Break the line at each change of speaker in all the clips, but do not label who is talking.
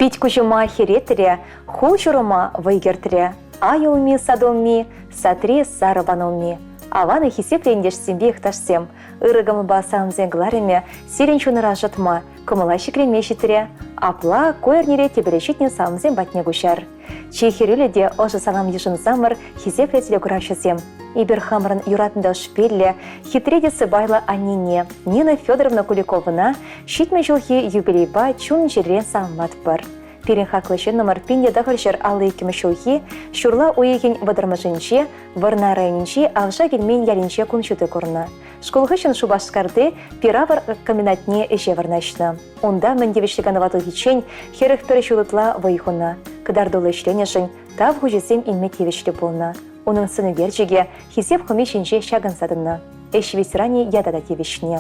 Пит-куҫӑма хӗретрӗ, хул-ҫурӑма вӑй кӗртрӗ. Ай улми, сад улми, садри сарӑ панулми. Аван хисеплӗ ентешсемпе йӑхташсем, ырӑ кӑмӑлпа саламсен кӑларӑмӗ сирӗн чунӑра ӑшӑтма, кӑмӑла ҫӗклеме ҫитрӗ. Апла ку эрнере тӗпеле ҫитнӗ саламсем патне куҫар. Чи хӗрӳллӗ те ӑшӑ салам йышӑнсамӑр, хисеплӗ телекуравҫӑсем. Эпир хамӑрӑн юратнӑ та ӑшпиллӗ, хитре те сӑпайлӑ аннене, Нина Федоровна Куликовӑна, 70 ҫулхи юбилейпа чун-чӗререн саламлатпӑр. Пирӗн хаклӑ ҫыннӑмӑр 1952 ҫулхи ҫурла уйӑхӗн вӑтӑрмӗшӗнче Вӑрнар районӗнчи Авша Килмен ялӗнче кун ҫути курнӑ. Шкул хыҫҫӑн Шупашкарти пир-авӑр комбинатне ӗҫе вырнаҫнӑ. Унта мӗн тивӗҫлӗ канӑва тухиччен 41 ҫул ытла вӑй хунӑ. Кӑтартуллӑ ӗҫленӗшӗн тав хучӗсем илме тивӗҫлӗ пулнӑ. Унӑн сӑнӳкерчӗкӗ Хисеп хӑми ҫинче ҫакӑнса тӑнӑ. Ӗҫ ветеранӗ ята та тивӗҫнӗ.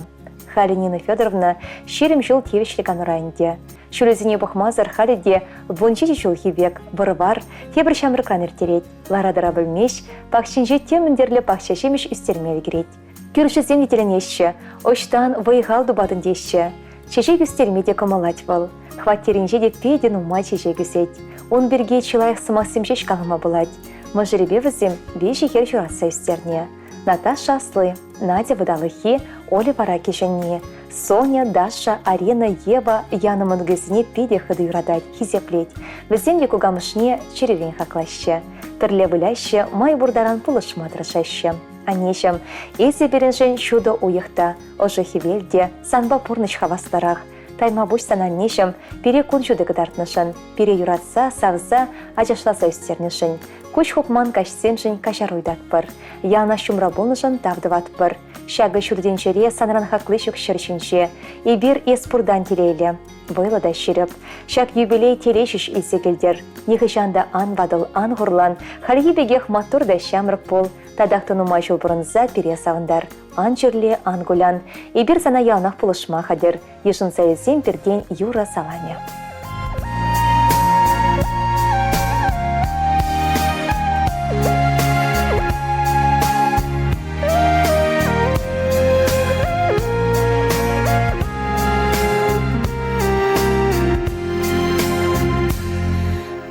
Халӗ Нина Федоровна 20 ҫул тивӗҫлӗ канура ӗнтӗ. Ҫулӗсене пӑхмасӑр халӗ те 17 ҫулхи пек вӑр-вар, тепӗр ҫамрӑкран ирттерет. Лара-тӑра пӗлмест, пахчинче темӗн тӗрлӗ пахча ҫимӗҫ ӳстерме ӗлкӗрет. Кӳршӗсем те тӗлӗнеҫҫӗ, ӑҫтан вӑй-хал тупатӑн теҫҫӗ. Чечек ӳстерме те кӑмӑллать вӑл. Хваттерӗнче те питӗ нумай чечек ӳсет. Ун пирки чи лайӑх сӑмахсем ҫеҫ калама пулать. Мӑшӑрӗпе вӗсем виҫӗ хӗр ҫуратса ӳстернӗ. Наташа асли, Надя вӑталӑххи, Оля вара кӗҫӗнни. Соня, Даша, Арина, Ева Яна мӑнукӗсене питӗ хытӑ юратать, хисеплет. Вӗсем те кукамӑшне чӗререн хаклаҫҫӗ. Пӗрле выляҫҫӗ, май пур таран пулӑшма тӑрӑшаҫҫӗ. Аннеҫӗм, эсӗ пирӗншӗн ҫутӑ уйӑх та, ӑшӑ хӗвел те, санпа пурнӑҫ хаваслӑрах. Тайма пуҫ сана, аннеҫӗм, пире кун ҫути кӑтартнӑшӑн, пире юратса, савса, ачашласа ӳстернӗшӗн. Куҫ хупман каҫсемшӗн каҫару ыйтатпӑр. Яланах ҫумра пулнӑшӑн тав тӑватпӑр. Ҫакӑ ҫуртӗнчере санран хакли ҫук ҫӗр ҫинче. Эпир эс пуртан телейлӗ, вӑйлӑ та ҫирӗп. Ҫак юбилей телей ҫеҫ илсе килтӗр. Нихӑҫан та ан ватӑл, ан хурлан. Хальхи пекех маттур та ҫамрӑк пул. Татах та нумай ҫул пурӑнса пире савӑнтар. Ан чирле, ан кулян. Эпир сана яланах пулӑшма хатӗр. Йышӑнса илсен пиртен юрӑ саламӗ.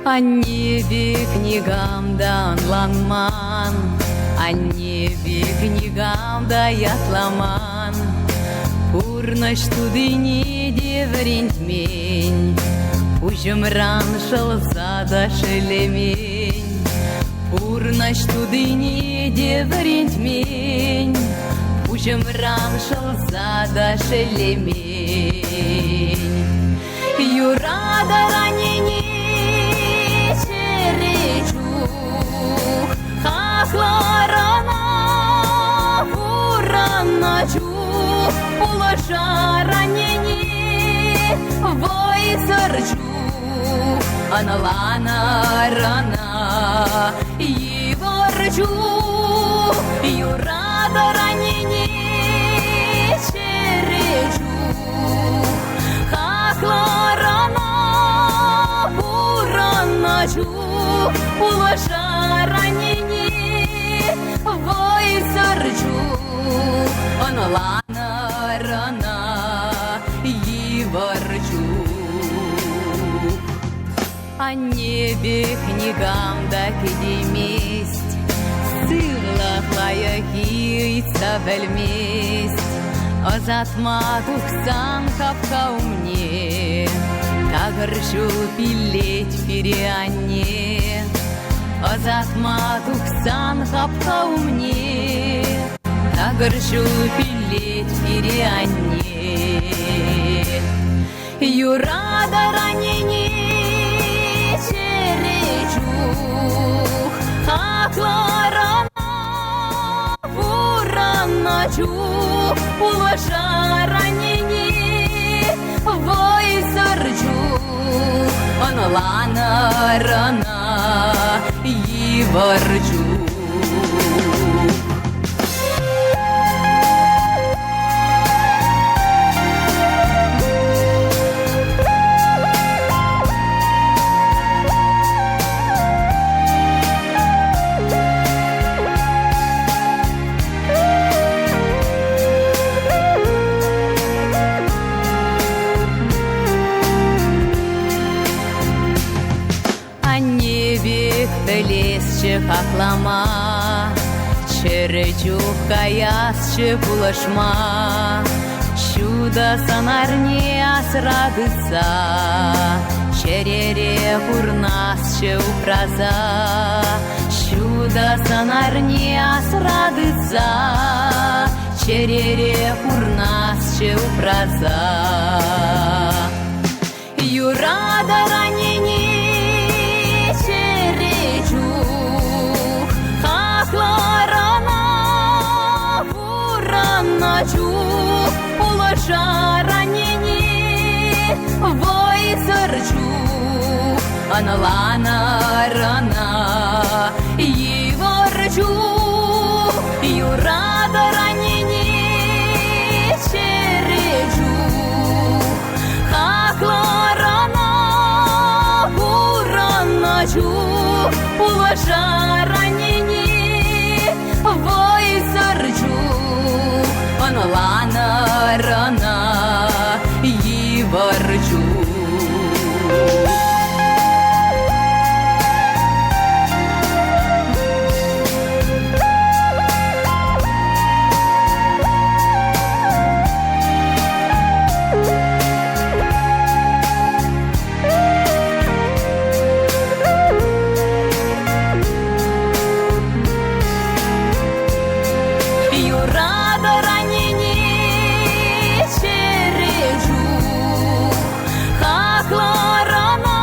Анне пек никам та ӑнланман, Анне пек никам та ятламан. Пурнӑҫ тутине те вӗрентмен, Пуҫӑмран шӑлса та шеллемен. Пурнӑҫ тутине те вӗрентмен, Пуҫӑмран шӑлса та шеллемен. Юратӑр аннене чӗре чух, хаклӑр ӑна пурӑннӑ чух, пулӑшар аннене вӑйсӑр чух, ӑнланӑр ӑна йывӑр чух, юратӑр аннене чӗре чух. Хаклӑрана пурӑннӑ чух пулӑшар аннене вӑйсӑр чух ӑнланӑр ӑна йывӑр чух. Анне пек никам та кӗтеймест, сывлӑх лайӑххи ыйтса пӗлмест. Ӑсатма тухсан хапха умне такӑр ҫул пиллет пире анне. Ӑсатма тухсан хапха умне такӑр ҫул пиллет пире анне. Юратӑр аннене чӗре чух, хаклӑр ӑна пурӑннӑ чух, пулӑшар аннене вӑйсӑр чух, ӑнланӑр ӑна йывӑр чух. хаклама. Чӗрӗ чух каясчӗ пулӑшма, Ҫутӑ сӑнарне асра тытса, Чӗрере пурнасчӗ упраса. Ҫутӑ сӑнарне асра тытса, Чӗрере пурнасчӗ упраса. Юратӑр аннене чӗре чух, хаклӑр ӑна пурӑннӑ чух, пулӑшар аннене вӑйсӑр чух, ӑнланӑр ӑна йывӑр чух, юратӑр аннене чӗре чух. Хаклӑр ӑна пурӑннӑ чух, пулӑшар аннене вӑйсӑр чух, ӑнланӑр ӑна йывӑр чух. Юратӑр аннене чӗре чух, хаклӑр ӑна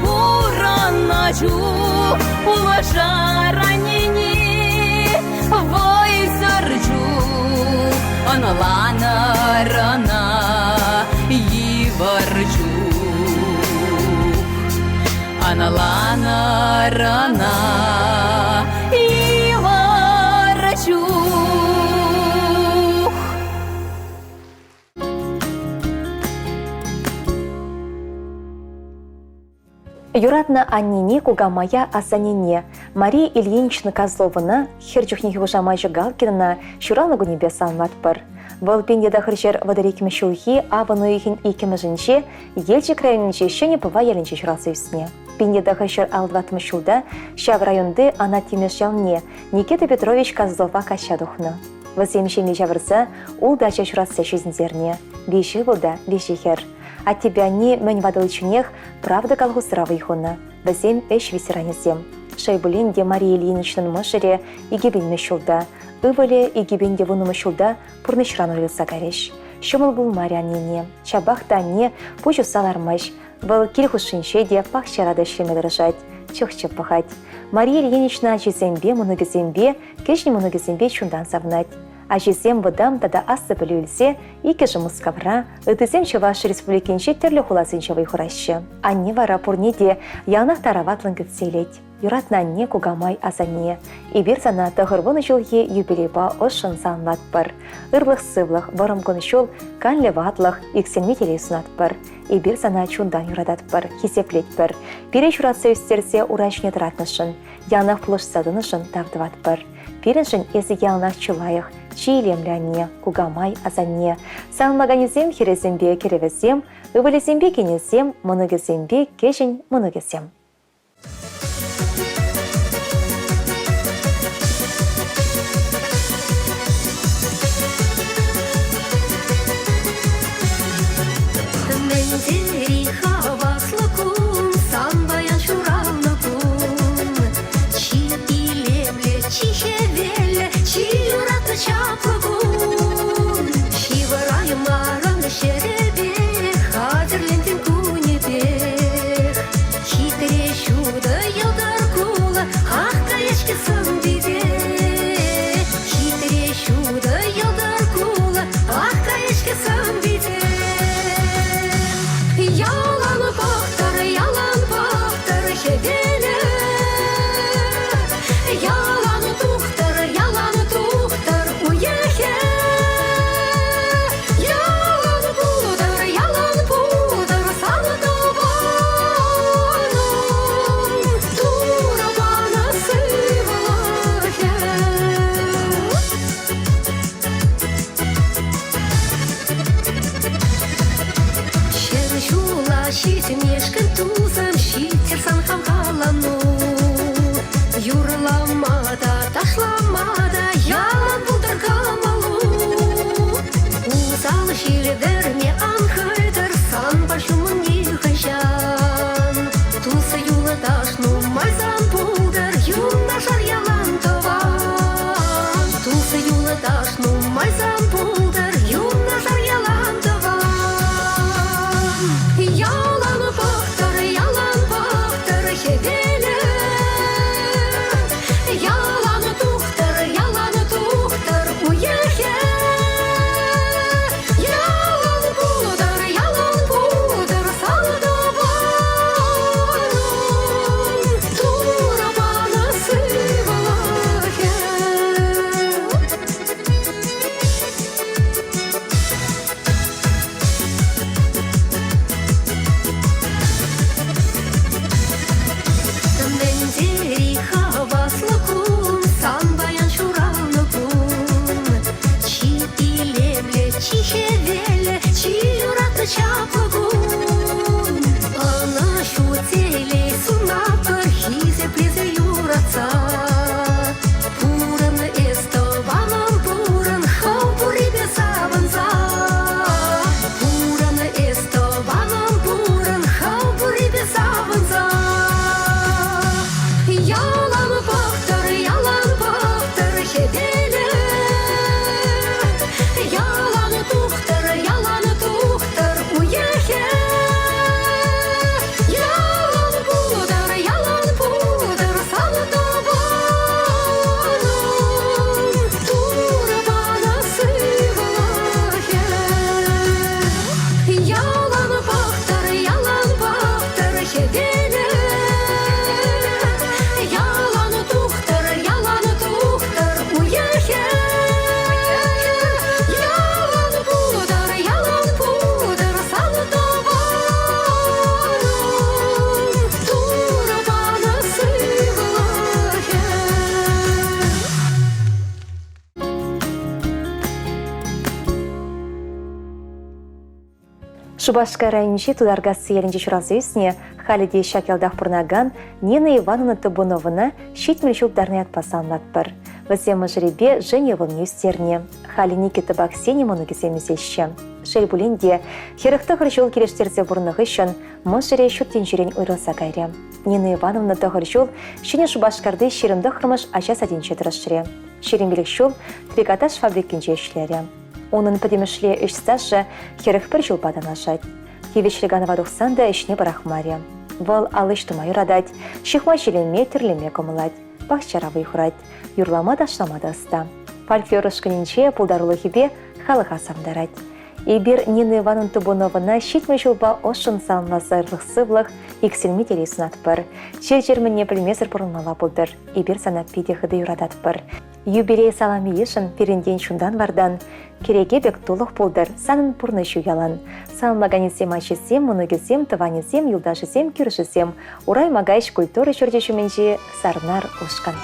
пурӑннӑ чух, пулӑшар аннене вӑйсӑр чух, ӑнланӑр ӑна йывӑр чух. Ӑнланӑр ӑна йывӑр чух.
Юратнӑ аннене кукамая асаннене Мария Ильинична Козловӑна хӗр чухнехи хушамачӗ Галкинӑна ҫуралнӑ кунӗпе саламлатпӑр. Вӑл 1932 ҫулхи авӑн уйӑхӗн иккӗмӗшӗнче Елчӗк районӗнчи Ҫӗнӗ Пӑва ялӗнче ҫуралса ӳснӗ. 1954 ҫулта ҫав районти Анат Тимеш ялне Никита Петрович Козлова качча тухнӑ. Вӗсем ҫемье ҫавӑрса ултӑ ача ҫуратса ҫитӗнтернӗ. Виҫӗ ывӑл та виҫӗ хӗр. Аттепе анне мӗн ватӑличченех Правда колхозра вӑй хунӑ. Вӗсем ӗҫ ветеранӗсем. Шел пулин те Мария Ильиничнӑн мӑшӑрӗ 2000-мӗш ҫулта, ывӑлӗ 2010-мӗш ҫулта пурнӑҫран уйрӑлса кайрӗҫ. Ҫӑмӑл пулмарӗ аннене. Ҫапах та анне пуҫ усса лармасть. Вӑл кил хушшинче те, пахчара та ӗҫлеме тӑрӑшать, чӑх-чӗп пӑхать. Мария Ильинична ачисемпе, мӑнукӗсемпе, кӗҫӗн мӑнукӗсемпе чунтан савӑнать. Ачисем вӑтам тата аслӑ пӗлӳ илсе иккӗшӗ Мускавра, ыттисем Чӑваш Республикинчи тӗрлӗ хуласенче вӑй хураҫҫӗ. Анне вара пурне те яланах тараватлӑн кӗтсе илет. Юратнӑ анне, кукамай, асанне. Эпир сана 90 ҫулхи юбилейпа ӑшшӑн саламлатпӑр. Ырлӑх-сывлӑх, вӑрӑм кун-ҫул, канлӗ ватлӑх, иксӗлми телей сунатпӑр. Эпир сана чунтан юрататпӑр, хисеплетпӗр. Пире ҫуратса ӳстерсе ура ҫине тӑратнӑшӑн, яланах пулӑшса тӑнӑшӑн тав тӑватпӑр. Пирӗншӗн эсӗ яланах чи лайӑх, чи илемлӗ анне, кукамай, асанне. Саламлаканӗсем хӗрӗсемпе кӗрӗвӗсем, ывӑлӗсемпе кинӗсем, мӑнукӗсемпе кӗҫӗн мӑнукӗсем.
Мӗн тери хаваслӑ кун, сан паян ҫуралнӑ кун. Чи илемлӗ, чи хӗвеллӗ, чи юратнӑ чаплӑ кун. Ҫывӑраймарӑн ҫӗрӗпе, хатӗрлентӗн кунӗпех. Хитре ҫутӑ йӑлтӑр кулӑ, ах каяҫкӗ сӑн-пите. Хитре ҫутӑ йӑлтӑр кулӑ, ах каяҫкӗ сӑн-пите. Ялан пӑхтӑр, ялан пӑхтӑр хӗвелӗ. Ялан тухтӑр, ялан тухтӑр уйӑхӗ. Ялан пултӑр, ялан пултӑр сан тӑванӑм. Турӑ панӑ сывлӑхӗ. Ҫӗр ҫула ҫитмешкӗн тусӑм ҫитӗр сан хавхалану.
Шупашкар районӗнчи Тутаркасси ялӗнче ҫуралса ӳснӗ, халӗ те ҫак ялтах пурӑнакан Нина Ивановна Табуновӑна 70 ҫул тутарнӑ ятпа саламлатпӑр. Вӗсем мӑшӑрӗпе Женя ывӑлне ӳстернӗ. Халӗ Никитӑпа Ксения мӑнукӗсем ӳсеҫҫӗ. Шел пулин те, 49 ҫул килӗштерсе пурӑннӑ хыҫҫӑн мӑшӑрӗ ҫут тӗнчерен уйрӑлса кайрӗ. Нина Ивановна тӑхӑр ҫул Ҫӗнӗ Шупашкарти 29-мӗш ача садӗнче тӑрӑшрӗ. 25 ҫул трикотаж фабрикинче ӗҫлерӗ. Унӑн пӗтӗмӗшле ӗҫ стажӗ 41 ҫулпа танлашать. Тивӗҫлӗ канӑва тухсан та ӗҫне пӑрахмарӗ. Вӑл ал ӗҫ тума юратать, ҫыхма-ҫӗлеме, тӗрлеме кӑмӑллать, пахчара вӑй хурать, юрлама-ташлама та ӑста. Фольклор ушкӑнӗнче пултарулӑхӗпе халӑха савӑнтарать. Эпир Нина Ивановна Тубуновӑна 70 ҫулпа ӑшшӑн саламласа ырлӑх-сывлӑх, иксӗлми телей сунатпӑр. Чир-чӗр мӗнне пӗлмесӗр пурӑнмалла пултӑр. Эпир сана питӗ хытӑ юрататпӑр. Юбилей саламийӗшӗн пирӗнтен чунтан-вартан кӗреке пек тулӑх пултӑр санӑн пурнӑҫу ялан. Саламлаканӗсем ачисем, мӑнукӗсем, тӑванӗсем, юлташӗсем, кӳршӗсем Урай Макаҫ культура ҫурчӗ ҫумӗнчи Сарнар ушкӑн.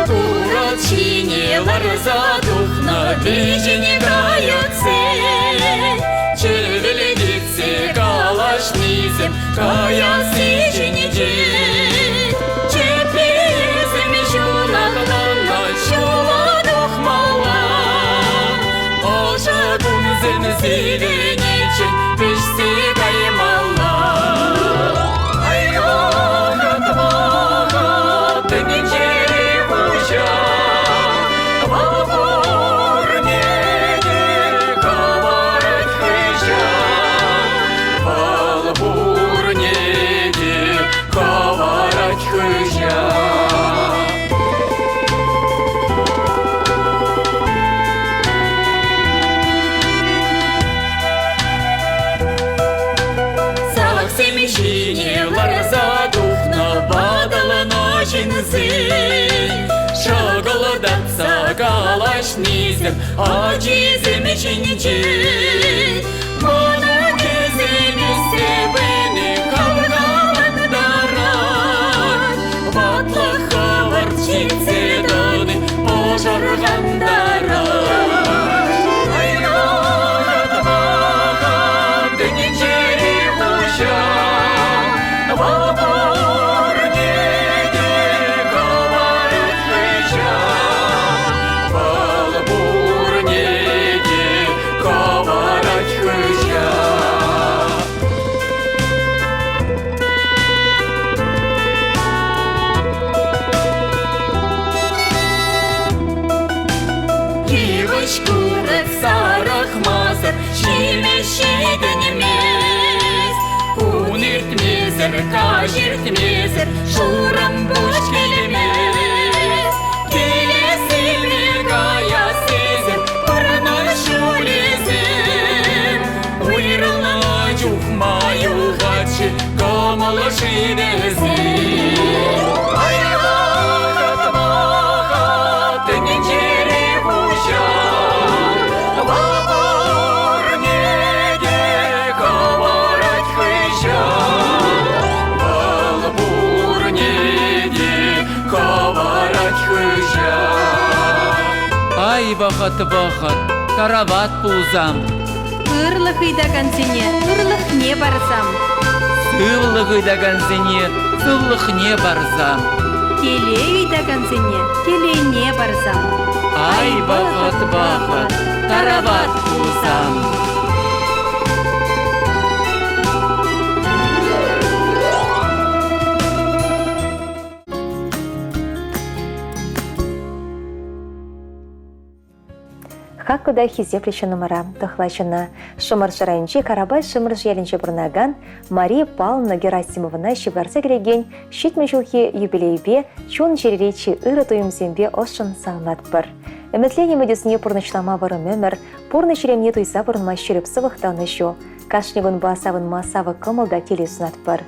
Турат ҫине ларса тухнӑ вӗҫен кайӑксем Чӗвӗлтетсе калаҫнисем каясси ҫинчен. Чӗпписем ҫунатланнӑ ҫула тухмалла. Ӑшӑ кунсем сивӗниччен вӗҫсе каймалла. Ай-вӑхӑт, вӑхӑт, тӗнчери хуҫа, вӑл пурне те хӑварать хыҫа. Вӑл пурне те хӑварать хыҫа. Саксем ҫине ларса тухнӑ ватӑлнӑ ҫынсем шӑкӑлтатса калаҫнисем ачисем ҫинчен. Мӑнукӗсем ӳссе пыни хавхалантарать, ватлӑх хӑвӑрт ҫитсе тӑни пӑшӑрхантарать. Ай-вӑхӑт, тӗнчери хуҫа, вӑл пурне те хӑварать хыҫа. Вӑл пурне те хӑварать хыҫа. Йывӑҫ курӑк сарӑхмасӑр ҫимӗҫ ҫитӗнмест. Кун иртмесӗр, каҫ иртмесӗр шурӑм пуҫ килмест. Килес-илме каяс-тесен пурнӑҫ ҫулӗсем. Уйрӑлнӑ чух маюхать-ши кӑмӑл шывӗсем. Ай, вӑхӑт, вӑхӑт, тӗнчере хуҫа. Вӑл пурне те хӑварать хыҫа. Вӑл пурне те хӑварать хыҫа.
Ай, вӑхӑт, вӑхӑт, тарават пулсам.
Ырлӑх ыйтакансене ырлӑхне парсам.
Сывлӑх ыйтакансене сывлӑхне парсам.
Телей ыйтакансене телейне парсам.
Ай, вӑхӑт, вӑхӑт, тарават пулсам.
Хаклӑ та хисеплӗ ҫыннӑмӑра, тӑхлачӑна, Шӑмӑршӑ районӗнчи Карапай Шӑмӑршӑ ялӗнче пурӑнакан Мария Павловна Герасимовӑна ҫывхарса килекен 70 ҫулхи юбилейпе чун-чӗрери чи ырӑ туйӑмсемпе ӑшшӑн саламлатпӑр. Ӗмӗтленӗ ӗмӗтӳсене пурнӑҫлама вӑрӑм ӗмӗр, пурнӑҫ илемне туйса пурӑнма ҫирӗп сывлӑх та ӑнӑҫу, кашни кунпа савӑнма савӑк кӑмӑл та телей сунатпӑр.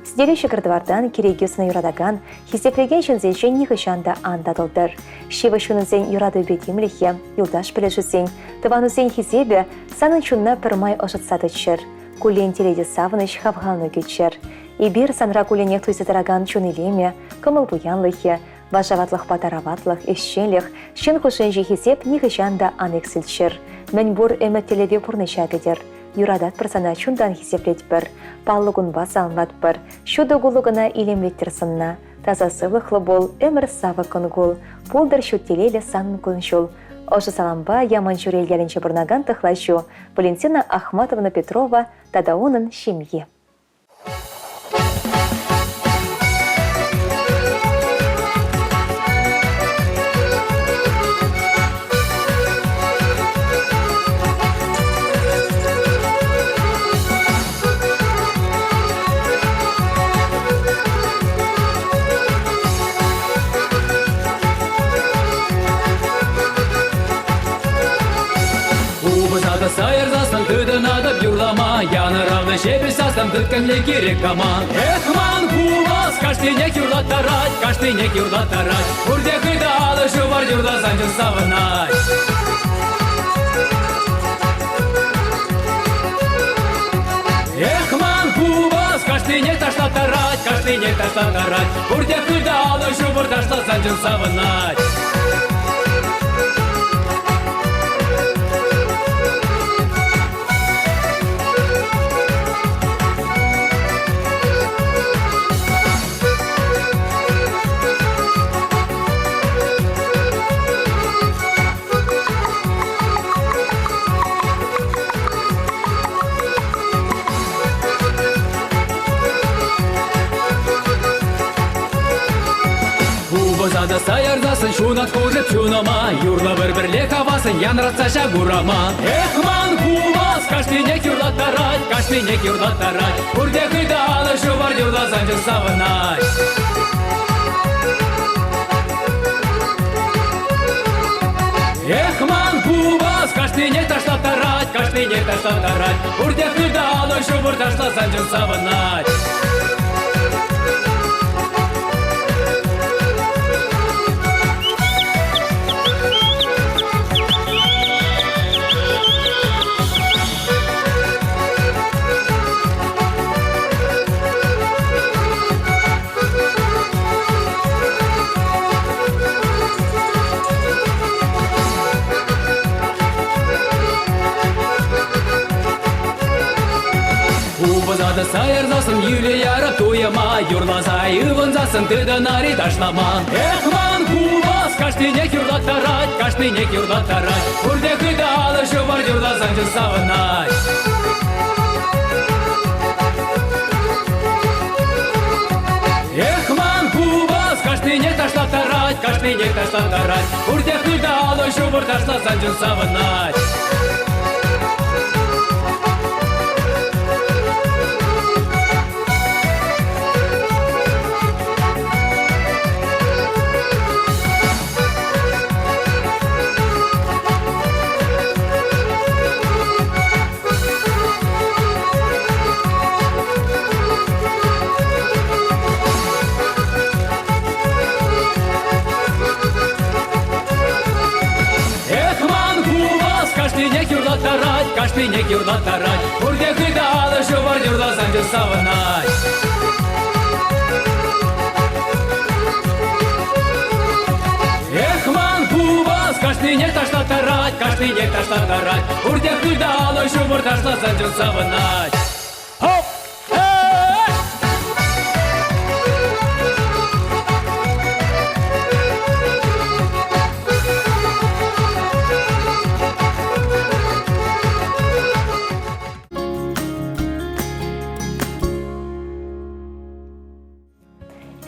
Сӗтеле ҫӑкӑр-тӑвартан кӗреке сӑна юратакан, хисеплекен ҫынсенчен нихӑҫан та ан татӑлтӑр. Ҫывӑх ҫыннусен юратӑвӗпе тимлӗхӗ, юлташ-пӗлӗшӗсен, тӑванусен хисепӗ санӑн чунна пӗрмай ӑшӑтса тӑччӑр. Куллен телей те савӑнӑҫ, хавхалану кӳччӗр. Эпир санра кулленех туйса тӑракан чун илемӗ, кӑмӑл пуянлӑхӗ, Вашаватлӑхпа тараватлӑх, ӗҫченлӗх, ҫын хушшинчи хисеп нихӑҫан та ан иксӗлччӗр. Мӗнпур ӗмӗт-тӗллеве пурнӑҫа кӗтӗр. Юрататпӑр сана, чунтан хисеплетпӗр. Паллӑ кунпа саламлатпӑр. Ҫутӑ кулӑ кӑна илемлеттӗр сӑнна. Таса сывлӑхлӑ пул, ӗмӗр савӑккӑн кул. Пултӑр ҫут телейлӗ санӑн кун-ҫул. Ӑшӑ салампа Яманчурел ялӗнче пурӑнакан тӑхлаҫу Валентина Ахматовна Петрова тата унӑн ҫемйи.
Упӑсата сайӑрсассӑн тытӑнатӑп юрлама, Янӑравлӑ ҫепӗҫ сассӑм тыткӑнли кирек кама. Эх, ман пулас, кашнинех юрлаттарать, кашнинех юрлаттарать. Пурте хытӑ алӑ ҫупар юрласан чун савӑнать. Эх, ман пулас, кашнинех ташлаттарать, кашнинех ташлаттарать. Пурте хытӑ алӑ ҫупӑр ташласан чун савӑнать. Упӑсата саяртасӑн ҫунат хушӑп чунӑма, Юрла пӗр-пӗрле хавасӑн янратса ҫак урама. Эх, ман пулас, кашнинех юрлаттарать, кашнинех юрлаттарать. Пурте хытӑ алӑ ҫупар юрласан чун савӑнать. Эх, ман пулас, кашнинех ташлаттарать, кашнинех ташлаттарать. Пурте хытӑ алӑ ҫупӑр ташласан чун савӑнать. Упӑсата сайӑрсассӑн йӳле ярап туйӑма, Юрласа ывӑнсассӑн тытӑнари ташлама. Эх, ман купӑс кашнинех юрлаттарать, кашнинех юрлаттарать. Пурте хытӑ алӑ ҫупар юрласан чун савӑнать. Эх, ман купӑс кашнине ташлаттарать, кашнине ташлаттарать. Пурте хытӑ алӑ ҫупӑр ташласан чун савӑнать. Эх, ман пулас, кашнинех юрлаттарать, кашнинех юрлаттарать. Пурте хытӑ алӑ ҫупар юрласан чун савӑнать. Эх, ман пулас, кашнине ташлаттарать, кашнине ташлаттарать. Пурте хытӑ алӑ ҫупӑр ташласан чун савӑнать. Хоп!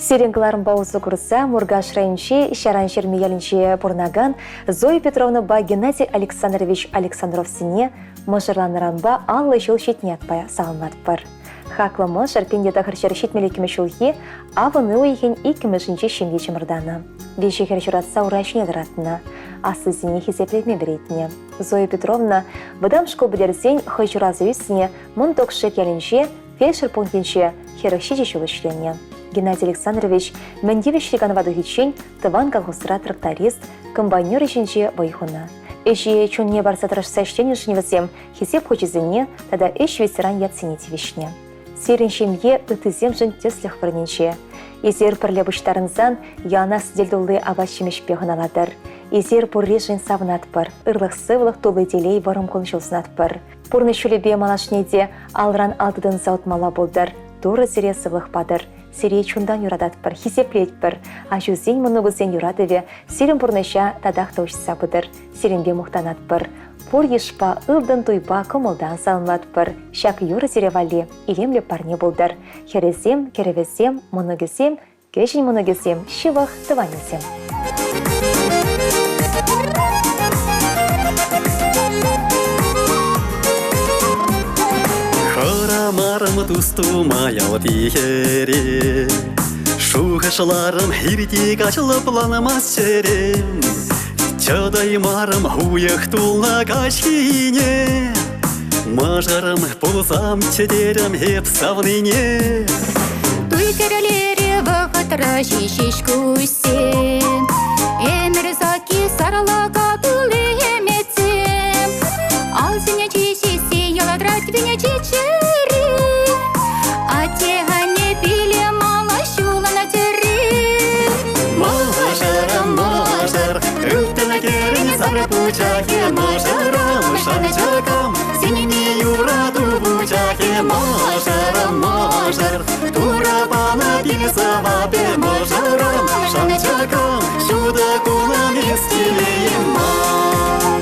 Сирӗн кӑларӑмпа усӑ курса Муркаш районӗнчи Ҫаран ҫырми ялӗнче пурӑнакан Зоя Петровнӑпа Геннадий Александрович Александровсене мӑшӑрланнӑранпа 50 ҫул ҫитнӗ ятпа саламлатпӑр. Хаклӑ мӑшӑр 1972 ҫулхи авӑн уйӑхӗн иккӗмӗшӗнче ҫемье чӑмӑртанӑ. Виҫӗ хӗр ҫуратса ура ҫине тӑратнӑ, аслисене хисеплеме вӗрентнӗ. Зоя Петровна вӑтам шкул пӗтерсен хӑй ҫуралса ӳснӗ Мӑн Токшик ялӗнче фельдшер пунктӗнче 47 ҫул ӗҫленӗ. Геннадий Александрович мӗн тивӗҫлӗ канӑва тухиччен тӑван колхозра тракторист, комбайнер ӗҫӗнче вӑй хунӑ. Ӗҫе чунне парса тӑрӑшса ӗҫленӗшӗн вӗсем Хисеп хучӗсене тата ӗҫ ветеран ятсене тивӗҫнӗ. Сирӗн ҫемье ыттисемшӗн тӗслӗх вырӑнӗнче. Эсир пӗрле пуҫтарӑнсан яланах сӗтел тулли апат-ҫимӗҫпе хӑналатӑр. Эсир пурришӗн савӑнатпӑр, ырлӑх-сывлӑх тулли телей вӑрӑм кун-ҫул сунатпӑр. Пурнӑҫ ҫулӗпе малашне те алран ал тытӑнса утмалла пултӑр. Турӑ сире сывлӑх патӑр. Сире чунтан юрататпӑр, хисеплетпӗр. Аҫусен, мӑнукусен юратӑвӗ сирӗн пурнӑҫа татах та уҫса пытӑр. Сирӗнпе мухтанатпӑр. Пур йышпа, ылтӑн туйпа кӑмӑлтан саламлатпӑр. Ҫак юрӑ сире валли илемлӗ парне пултӑр. Хӗрӗсем, кӗрӗвӗсем, мӑнукӗсем, кӗҫӗн мӑнукӗсем, ҫывӑх тӑванӗсем.
Хӑрамарӑм тус тума ялти хӗре, Шухӑшларӑм хирти каҫ лӑпланмасть чӗрем. Чӑтаймарӑм уйӑх тулнӑ каҫхине, Мӑшӑрӑм пулсамччӗ терӗм эп савнине.
Туй кӗрлерӗ вӑхӑтра ҫеҫ куҫсем, Ӗмӗр сакки сарлака тулли ӗмӗтсем. Алсене чиҫесси ялатрать венече чӗри. Атте-анне пиле мала ҫулана тӗрри.
Мӑшӑрӑм, мӑшӑр, ылтӑн кӗрен сар пучахӗ, мӑшӑрӑм, шанчӑкӑм, синми юрату пучахӗ, мӑшӑрӑм, мӑшӑр, Турӑ панӑ пил сӑвапӗ, мӑшӑрӑм, шанчӑкӑм, ҫутӑ кунӑм эс телейӗм ман.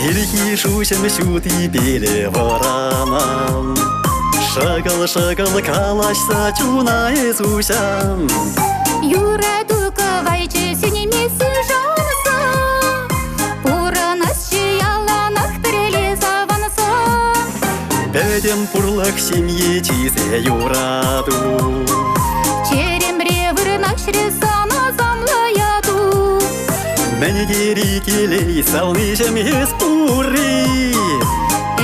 Ирхи шуҫӑм ҫутипеле вӑранам, Шӑкӑл-шӑкӑл калаҫса чуна эс уҫам.
Юрату кӑвайчӗ сӳнмессе шанса, Пурӑнасчӗ яланах пӗрле савӑнса.
Пӗтӗм пурлӑх ҫемье чысӗ юрату.
Черемре вырнаҫрӗ сан асамлӑ яту.
Мӗн тери телей савниҫӗм эс пурри.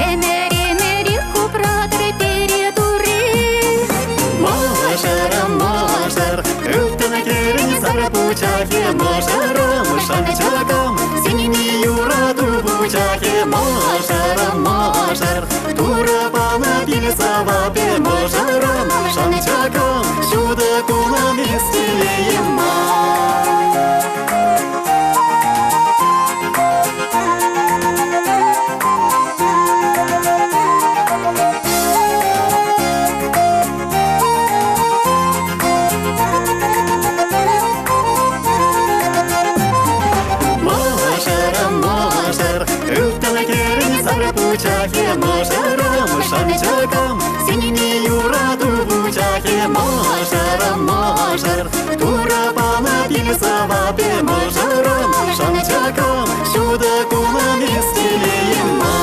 Ӗмӗр-ӗмӗрех упратӑр пире Турри.
Мӑшӑрӑм, мӑшӑр, ылтӑн кӗрен сар пучахӗ, мӑшӑрӑм, шанчӑкӑм, сӳнми юрату пучахӗ, мӑшӑрӑм, мӑшӑр, Турӑ панӑ пил сӑвапӗ, мӑшӑрӑм, шанчӑкӑм, ҫутӑ кунӑм эс телейӗм ман. Мӑшӑрӑм, мӑшӑр, ылтӑн кӗрен сар пучахӗ, мӑшӑрӑм, шанчӑкӑм, сӳнми юрату вучахӗ, мӑшӑрӑм, мӑшӑр, Турӑ панӑ пил сӑвапӗ, мӑшӑрӑм, шанчӑкӑм, ҫутӑ кунӑм эс телейӗм ман.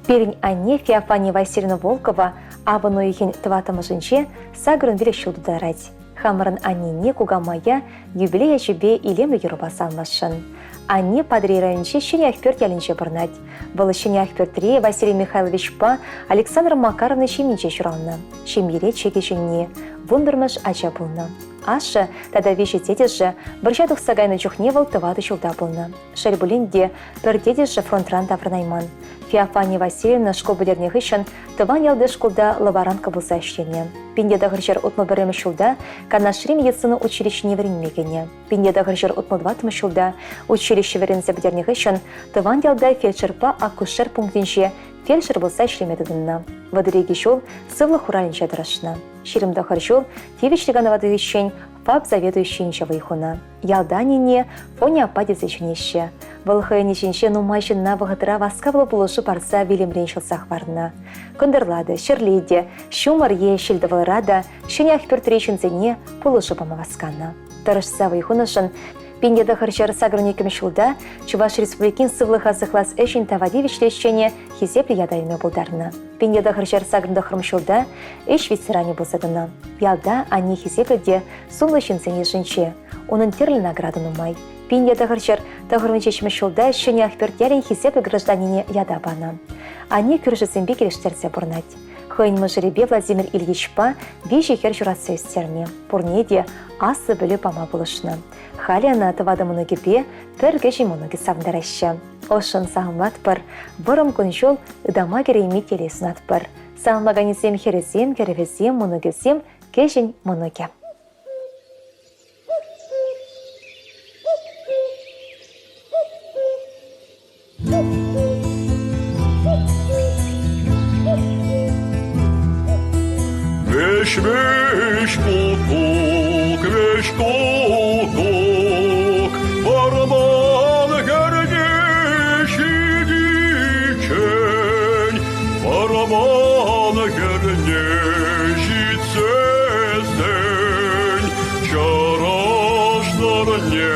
Пирӗн анне Феофания Васильевна Волкова авӑн уйӑхӗн тӑваттӑмӗшӗнче сакӑрӑн пилӗк ҫул тутарать. Хамӑрӑн аннене кукамая юбилей ячӗпе илемлӗ юрӑпа саламласшӑн. Анне Патӑрьел районӗнчи Ҫӗнӗ Ахпӳрт ялӗнче пурӑнать. Вӑл Ҫӗнӗ Ахпӳртри Василий Михайловичпа Александра Макаровна ҫемйинче ҫуралнӑ. Ҫемьере чӗкеҫӗнни, вунпӗрмӗш ача пулнӑ. Ашшӗ тата виҫӗ тетӗшӗ вӑрҫа тухса кайнӑ чухне вӑл тӑватӑ ҫулта пулнӑ. Шел пулин те, пӗр тетӗшӗ фронтран таврӑнайман. Феофания Васильевна шкул пӗтернӗ хыҫҫӑн тӑван ялти шкулта лаборантка пулса ӗҫленӗ. 1961 ҫулта Канашри медицина училищине вӗренме кӗнӗ. 1964 ҫулта училище вӗренсе пӗтернӗ хыҫҫӑн тӑван ялта фельдшерпа акушер пунктӗнче фельдшер пулса ӗҫлеме тытӑннӑ. 32 ҫул сывлӑх хуралӗнче тӑрӑшнӑ. 29 ҫул тивӗҫлӗ канӑва тухиччен ФАП заведующийӗнче вӑй хунӑ. Ялта нине Фоня аппа тесе чӗнеҫҫӗ. Вӑл хӑйӗн ӗҫӗнче нумай ҫынна вӑхӑтра васкавлӑ пулӑшу парса вилӗмрен ҫӑлса хӑварнӑ. Кӑнтӑрла та, ҫӗрле те, ҫумӑр е ҫил-тӑвӑлра та ҫӗнӗ Ахпӳртри ҫынсене пулӑшу пама васканӑ. Тӑрӑшса вӑй хунӑшӑн 1982 ҫулта Чӑваш Республикин сывлӑха сыхлас ӗҫӗн тава тивӗҫлӗ ӗҫченӗ хисеплӗ ята илме пултарнӑ. 1989 ҫулта ӗҫ ветеранӗ пулса тӑнӑ. Ялта анне хисеплӗ те сумлӑ ҫынсен йышӗнче. Унӑн тӗрлӗ награда нумай. 1997 ҫулта Ҫӗнӗ Ахпӳрт ялӗн хисеплӗ гражданине ята панӑ. Анне кӳршӗсемпе килӗштерсе пурӑнать. Хӑйӗн мӑшӑрӗпе Владимир Ильичпа виҫӗ хӗр ҫуратса ӳстернӗ. Пурне те аслӑ пӗлӳ пама пулӑшнӑ. Халӗ ӑна тӑватӑ мӑнукӗпе пӗр кӗҫӗн мӑнукӗ савӑнтараҫҫӗ. Ӑшшӑн саламлатпӑр, вӑрӑм кун-ҫул ытама кӗрейми телей сунатпӑр. Саламлаканӗсем хӗрӗсем, кӗрӗвӗсем, мӑнукӗсем, кӗҫӗн мӑнукӗ.
Вӗҫ-вӗҫ куккук, вӗҫ куккук, вӑрман хӗрне ҫитиччен, вӑрман хӗрне ҫитсессӗн, чӑрӑш нӑрне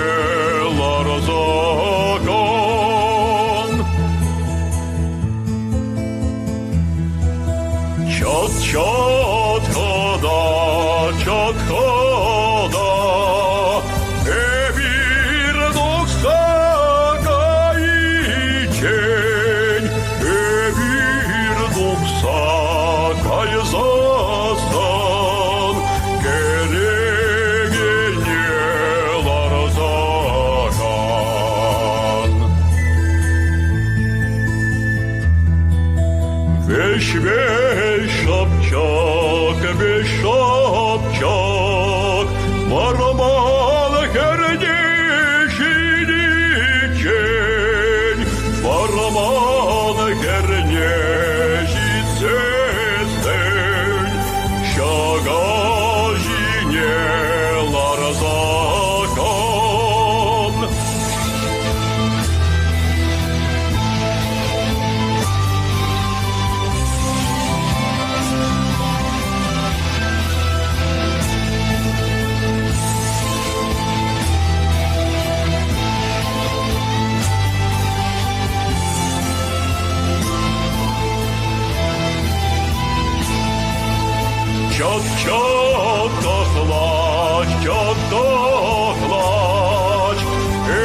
ларса кан. Чат-чат кӑна, чат кӑна, эпир тухса кайиччен, эпир тухса кайсассӑн, кӗрекене ларса кан. Вӗҫ-вӗҫ шӑпчӑк, вӗҫ шӑпчӑк, вӑрман хӗрне ҫитиччен, вӑрман хӗрне ҫитсессӗн, ҫӑка ҫине ларса кан. Чат-чат тӑхлач, чат тӑхлач,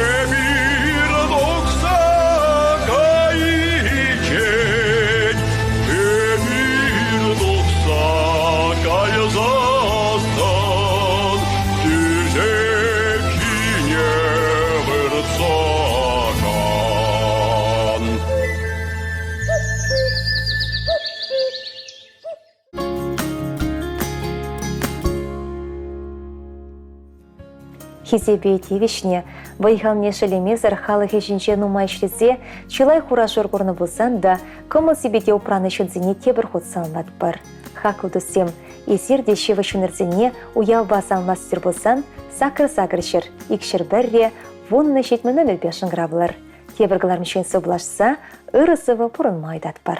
эпир тухса кайиччен, эпир тухса кайсассӑн, тӳшек ҫине выртса кан.
Хисепе тивӗҫнӗ, вӑй-халне шеллемесӗр халӑх ӗҫӗнче нумай ӗҫлесе чылай хура-шур курнӑ пулсан та кӑмӑл-сипете упранӑ ҫынсене тепӗр хут саламлатпӑр. Хаклӑ туссем, эсир те ҫывӑх ҫыннӑрсене уявпа саламлас пулсан сакӑр-сакӑр ҫӗр, икҫӗр пӗрре, вуннӑ ҫитмӗл номерпе шӑнкӑравлӑр. Тепӗр кӑларӑм ҫын сывлашса ырӑ-сывӑ пурӑнма ыйтатпӑр.